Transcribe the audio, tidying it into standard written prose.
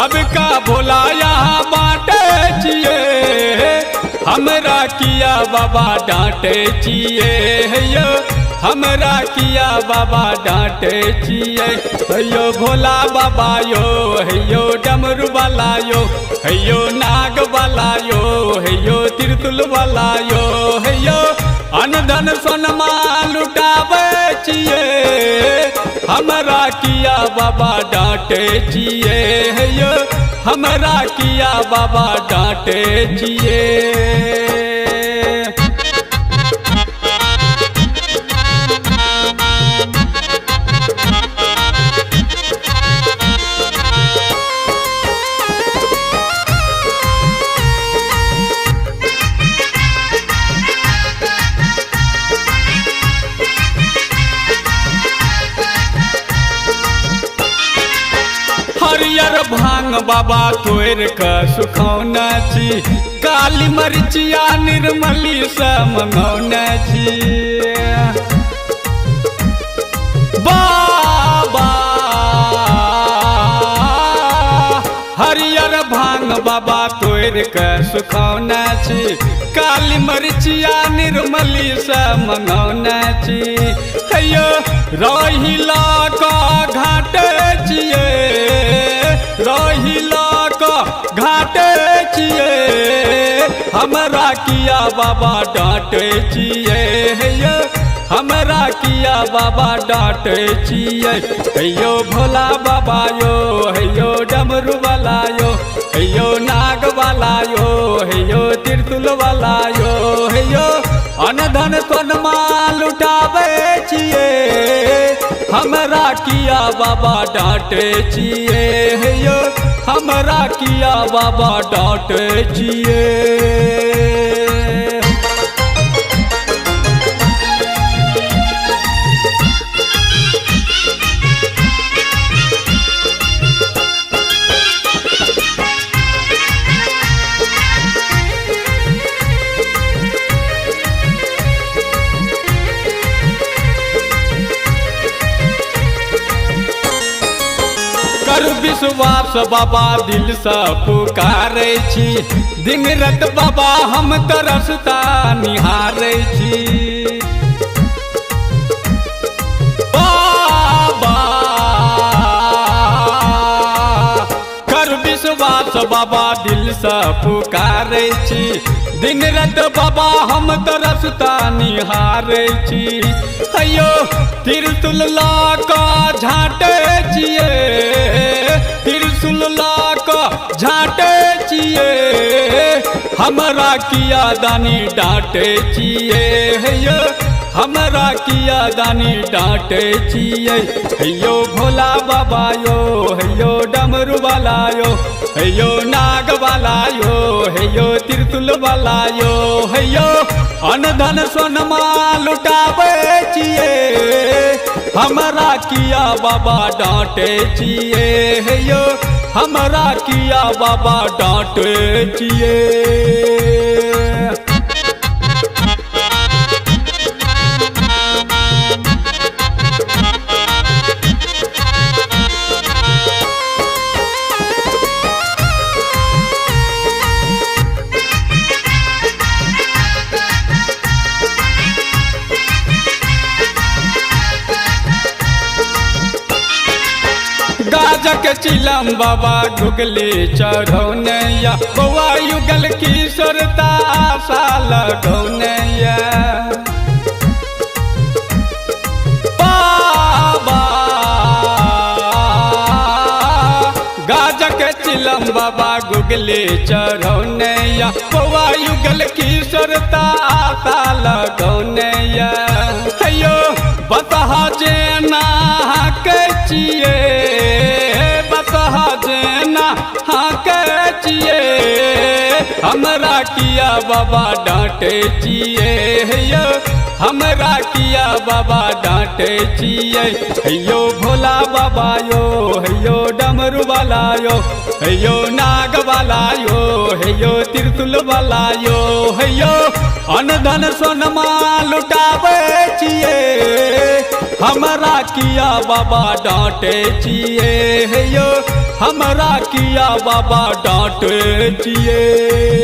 सबका भोला यहाँ बाटे छिए, हमरा किया बाबा डांटे छिए यो, हमरा किया बाबा डांटे छिए। यो भोला बाबा यो, यो डमरू वाला यो, यो नाग वाला यो, यो त्रिशूल वाला यो, यो अनधन सोनमा लुटाबै छिए, हमरा किया बाबा डांटे छिए यो, हमरा किया बाबा डांटे छिए। हरियर भांग बाबा तोड़ के सुखौने छी, काली मरचिया निर्मली से मंगौने छी। बाबा हरियर भांग बाबा तोड़ के सुखौने छी, काली मरचिया निर्मली से मंगौने छी। हेयो रही लऽ घाटे छिए, रही लऽ घाटे छिए, हमरा किया बाबा डांटे छिए यो, हमरा किया बाबा डांटे छिए। यो भोला बाबा यो, यो डमरू वाला यो, यो नाग वाला यो, यो त्रिशूल वाला यो, यो अनधन सोनमा लुटाबै छिए, हमरा किया बाबा डांटे छिए यो, हमरा किया बाबा डांटे छिए। कर विश्वास बाबा दिल से पुकारे छी, दिन रात बाबा हम तरसता निहारे छी। बाबा कर विश्वास बाबा दिल से पुकारे छी, दिन रात बाबा हम तरसता निहारे छी। हयो त्रिशूल लऽ कऽ झाँटे छिए, त्रिशूल लऽ कऽ झाँटे छिए, हमरा किया दानी डांटे छिए यो, हमरा किया दानी डांटे छिए। यो भोला बाबा यो, यो डमरू वाला यो, यो नाग वाला यो, यो त्रिशूल वाला यो, यो अनधन सोनमा लुटाबै छिए, हमरा किया बाबा डांटे छिए यो, हमरा किया बाबा डांटे छिए। गाजक चिलम बाबा गुगली चढ़ौनैया, बौआ युगल किशोर आशा लगौनैया। बाबा गाजक चिलम बाबा गुगली चढ़ौनैया, बौआ युगल किशोर आशा लगौनैया। हेयो बतहा जेना के छिए, बतहा जेना के छिए, हमरा किया बाबा डांटे छिए यो, हमरा किया बाबा डांटे छियै। हैयो भोला बाबा यो, हैयो डमरू वाला यो, हैयो नाग वाला यो, हैयो त्रिशूल वाला यो, हैयो अनधन सोनमा लुटाबै छियै, हमरा किया बाबा डांटे छियै। हैयो हमरा किया बाबा डांटे छियै।